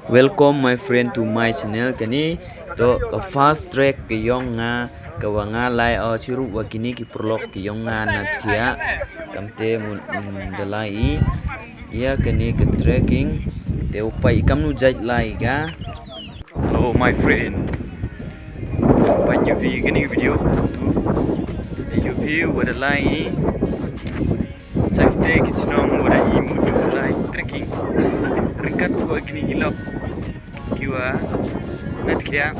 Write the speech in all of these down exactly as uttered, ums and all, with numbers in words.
Welcome my friend to my channel. Kane to ka first trek ka yong nga, ka wa nga lai o chiru wa kini ki prolok ki yong nga na tkhia. Kamte mun, mm, da lai i. Ya kane ka trekking. Te upai i kamnu jait lai ga. Oh my friend. Upai nyu pi kane video. Nyu pi wa da lai i. Chakte ki chnong wa da i mut lai trekking. Ringkat wa kini ki lok. Ki wa na tkhia.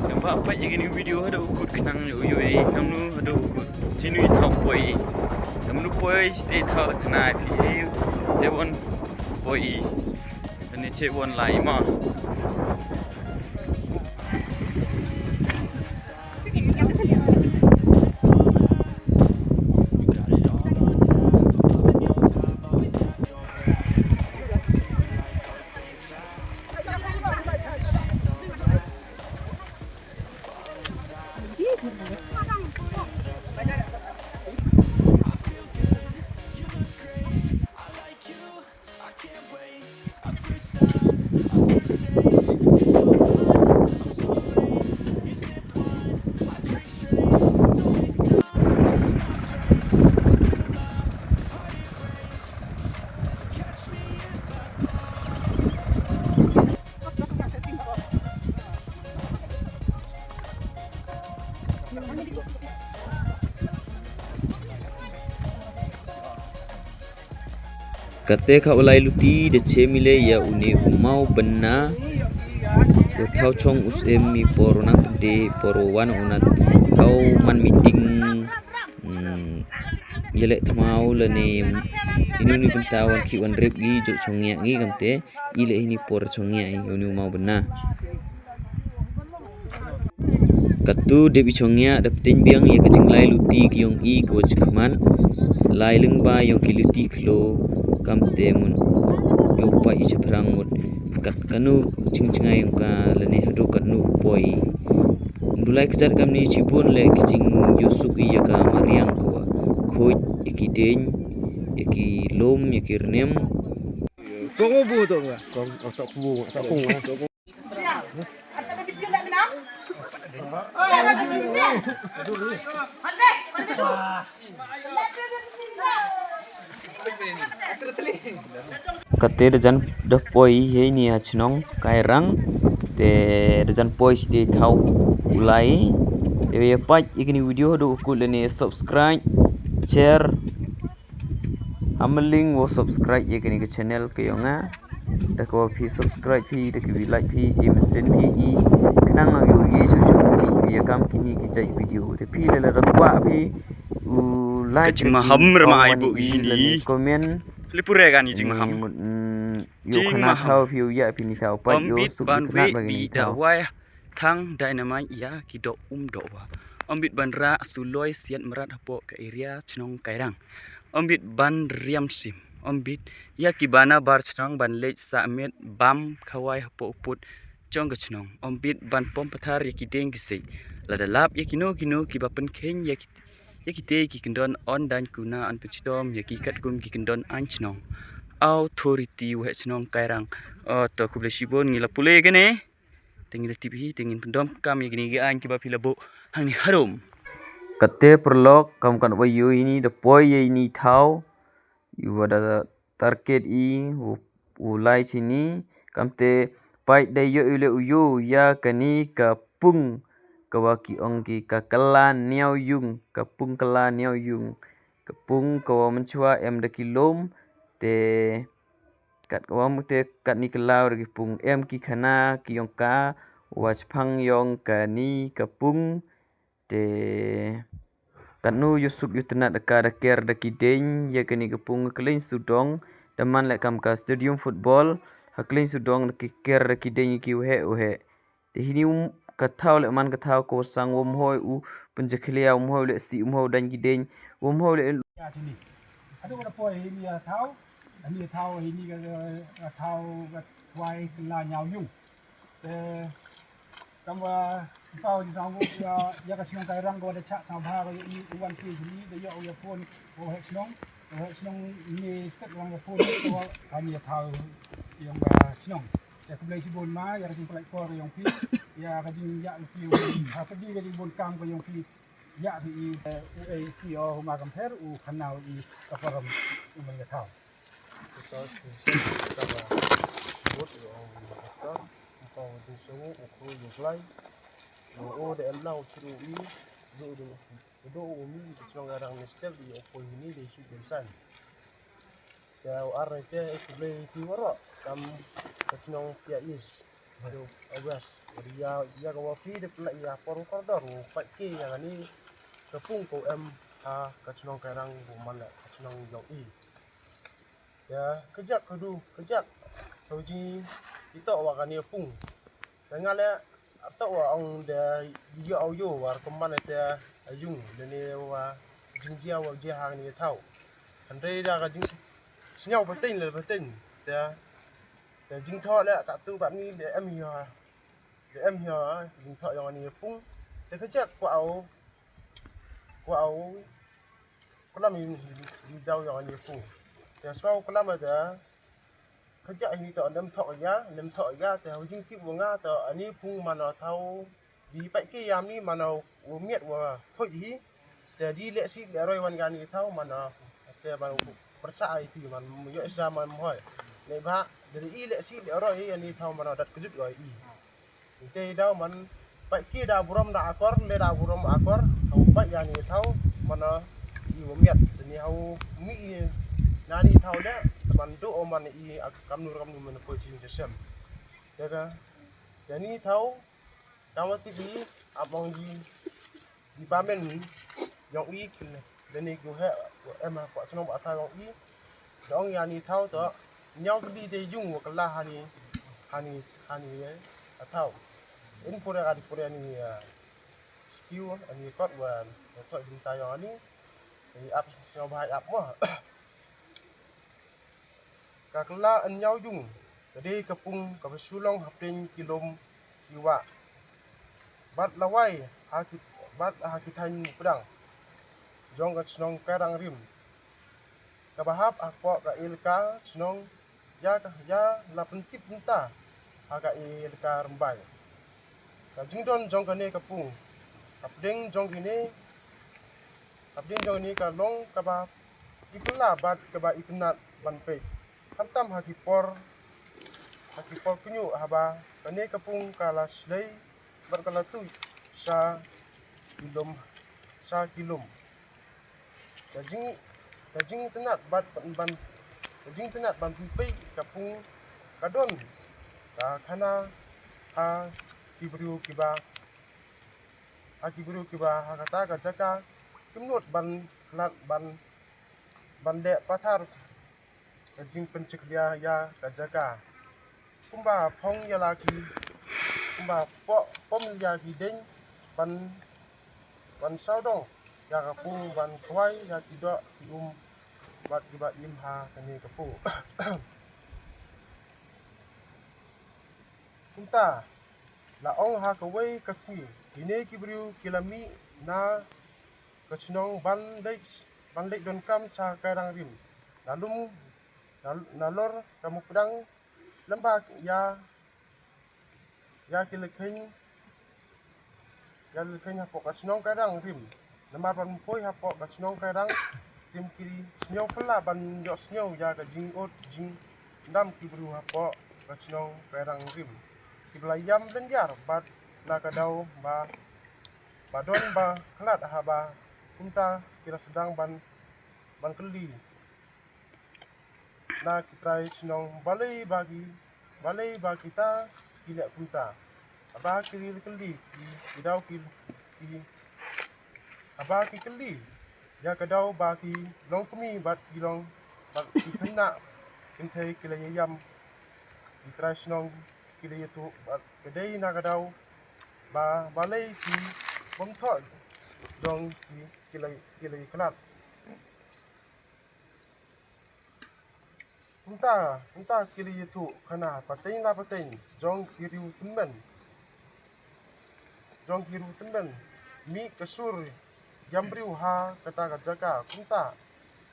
Sngewbha peit ïa kane ka video haduh kut khnang ïa u ïohi. Kamnu haduh kut. Chinu i thaw poi. Kamnu poi site thaw da khnai phi. He won poi. Ani che won lai ma. Kate ka u lai luti da che mile ïa une u maw benna. U thaw chong u sem mi por nang tede por wan u nat thaw man meeting. Hmm. Ïa le thmaw lane inu ni bynta wan ki wan rep gi jok chong ïa gi kamte. I le ini por chong ïa i uni u maw benna. Katu dep i chong ïa da pteng biang ïa ka jinglai luti ki yong i ko chikman. Lai leng ba yong ki luti klo kamte mun. Yo pa i chaprang mut kat kanu ching chingai yong ka lane hadu kat nu poi. Dulai kejat kamni chibun le ki jing yo suk i ïa ka mariang ko. Khoj ïa ki deng ïa ki lom ïa ki rnem. Kong bu to nga. Kong, oh, tak bu, tak bu. Kate da jan da poi hei ni ha chnong Kairang. Te da jan poi site thaw u lai. Te ya pach ikni video do ukul ne subscribe, share. Hamling wo subscribe ïa kane ka channel ka yong nga. Da ka phi subscribe phi da ka phi like phi i mention phi i. Khnang nang yu ye chu chu ni ïa kam kini ki jai video. Da phi la la da kwa phi u like ka jing maham rama ai bu hini comment. Li pure ga ni jing maham. Yu khana thaw phi u ya phi ni thaw pa yu suk ban we bi da wai. Thang dynamite ïa ki doh um doh wa. Ombit ban ra suloi siat mrat hapoh ka area chnong Kairang. Ombit ban riam sim. Ombit ïa ki bana bar chnong ban leit sa met bam khawai hapoh put jong ka chnong. Ombit ban pom pathar ïa ki deng ki sei. Lada lap ïa kino kino ki ba pynkheng ïa ki ïa ki te ki kyndon on dan kuna an pynchitom ïa ki katkum ki kyndon an chnong. Authority weh chnong Kairang. Oh, to khublei shibun ngi la pule kane. Te ngi la tip hi, te ngin pyndom kam ïa kine ki aiñ kiba phi la buh hangne harum. Kate pyrlok kam kan wa yu ini da poi ïa ini thaw. Yu wa da target i u, u lai chini. Kamte pait da yu le u yu ïa kani ka pung ka wa ki ong ki ka kala niaw yung, ka pung kala niaw yung. Ka pung ka wa mynchwa em da ki lum te Kat ka wa mute kat ni ka law da ki pung em ki khana ki yong ka wa chpang yong ka ni ka pung te kat nu yu suk yu tnat da ka da ker da ki deng ïa ka ni ka pung ka kling sudong da man le kam ka stadium football ha kling sudong da ki ker da ki deng ki uhe uhe. Te hini um ka thaw le man ka thaw ko sang um hoi u pynjakhlia um hoi le si um hoi dan ki deng um hoi le. Ya, sini. Aduh, ka poi hini ya thaw. Hini ya thaw, hini ka, ka thaw ka tuai la nyau yung. Te Tang ba sngewbha jingthoh ïa, ïa ka shnong Kairang ka wa da chah sngewbha ka ïohi u wan phi jingïohi da ïoh u ïa phone u heh shnong, u heh shnong ne step lang ïa phone u ha ni ïa thaw ïa ka shnong. Ïa khublei shibun ma ïa ka jingpynlait por ka ïong phi, ïa ka jingïa phi ha ka di ka jingbun kam ka ïong phi. Ïa phi i u ei phi o ma kam pher u khana u i ka forum u ma ïa thaw. Kita shisha kita ba bot ïa ong ïa ka u ding shu u khu ïa blai. Ïa u de em lau chu i du du du u mi ka shnong Kairang ni step ïa u khu ni de shu de san. Ïa u ar te u khublei phi waroh kam ka shnong Pia East. Ïa u West ïa ïa ka wa phi de pla ïa por u kordor u pat ki ïa ni ka pung ko em ha ka shnong Kairang u man la ka shnong ïong i. Ïa ka jak ka du ka jak ka u jing i to wa ka ni pung. Ka nga le to wa ong de ïa au ïo war ko man te a yung de ni wa jing jia wa jia ha ni thaw. Hynrei da ka jing sñiaw pateng le pateng te te jingthoh le ka tu ba ni de em ïa de em ïa jingthoh ïa ni pung te ka jak kwa au kwa au klam i daw ïa ni pung te swa klam da ka jak ni to nem thoh ïa nem thoh ïa te ha jingtip wa nga to ani pung mano thaw di pai ki ïa mi mano u miet wa thoi hi. Te di leh si leh roi wan ka ni thaw man, ah, te ban u pyrsa ai ti man ïoh sa man mhoi. Ne ba de i leh si leh roi ïa ni thaw man dat kjut roi i. Te daw man pai ki da burom da akor le da burom akor thaw pai ïa ni thaw man i wa miat ni hau mi i na ni thaw le man do man i kam nur kam nur man ko jing jesem. Te ka ïa ni thaw Tang ba ti bi ap ong di di ba men yong i kin le ni gu he em ha kwa chnong ba ta yong i dong ya ni thau to nyau di de yung wa kala hani hani hani a thau in pura ka di pura ni stew ani kot wa to din ta yong ani ni ap sñiaw ba ap mo. Ka kylla yn ñiaw yung, ka dei ka pung kaba shu long hapdeng ki lum ki wah. Bad lawei ha ki bad ha ki thaiñ pdang jong ka chnong Kairang Rim. Kaba hap hapoh ka elaka chnong ïa ka ïa la pyntip mynta ha ka elaka Rymbai. Ka jingdon jong kane ka pung hapdeng jong kine hapdeng jong kine ka long kaba i kylla bad kaba i tynnat ban peit. Khamtam ha ki por ha ki por kynñu haba kane ka pung ka la shlei bad ka la tuid sa ki lum sa ki lum. Ka jing ka jingtynnat bad ban ban ka jingtynnat ban pynpei ka pung ka don ka khana ha ki briew kiba ha ki briew kiba ha kata ka jaka kim nud ban khlad ban ban leh pathar ka jingpynchiklia ïa ka jaka. Kumba phong ïa la ki kumba pom ïa ki ding ban ban sawdong ïa ka pung ban khwai ïa ki doh ki um bad kiba im ha kane ka pung. Kumta la ong ha kawei ka sngi kine ki briew ki la mih na ka chnong ban leit ban leit donkam sha Kairang Rim. Na lum na lor ka mukdang lembak ïa ïa ki lkheiñ ïa ki lkheiñ hapoh ka chnong Kairang Rim. Namar ban poi hapoh ka chnong Kairang Rim ki sngew pla ban ïoh sngew ïa ka jingot jingdam ki briew hapoh ka chnong Kairang Rim. Ki la ïam lyndiar bad na ka daw ba ba don ba khlad haba kumta ki la sdang ban ban kylli na ki trai chnong balei ba ki balei ba kita ki leh kumta. Haba ki kylli ki ki daw ki ki haba ki kylli ïa ka daw ba ki long kmie bad ki long bad ki khynnah kynthei ki la ïam ki trai chnong ki la ïathuh bad ka dei na ka daw ba balei ki bym thoh dong ki ki la ki la ïakhlad. Kumta kumta ki la ïathuh khana pateng la pateng jong ki riew tymmen. jong ki riewtymmen, mih ka sur ïam briew ha kata ka jaka. Kumta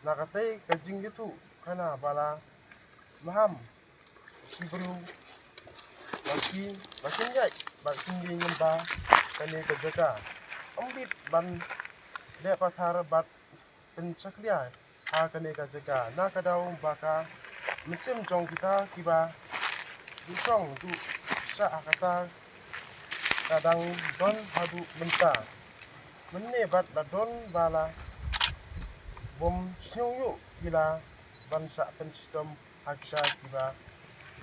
na katei ka jingïathuh khana ba la maham ki briew ba ki, ba kin ïaid, ba kin ïeng lyngba kane ka jaka. Ym bit ban leh pathar bad pynshaklia ha kane ka jaka. Na ka daw ba ka mynsiem jong kita kiba duh shong duh shah ha kata ka dang don haduh mynta. Mynne bad la don ba la bym sngew ïoh ki la ban shah pynshitom ha kita kiba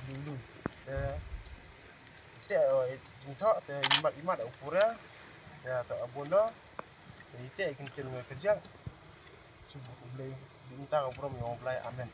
lulu. Te te, eh, jingthoh te imat imat u pura. Ya to abuno. Te te kin kin ngai kerja. Cuba ku Blei, di minta ka burom ïa u Blei. Amen.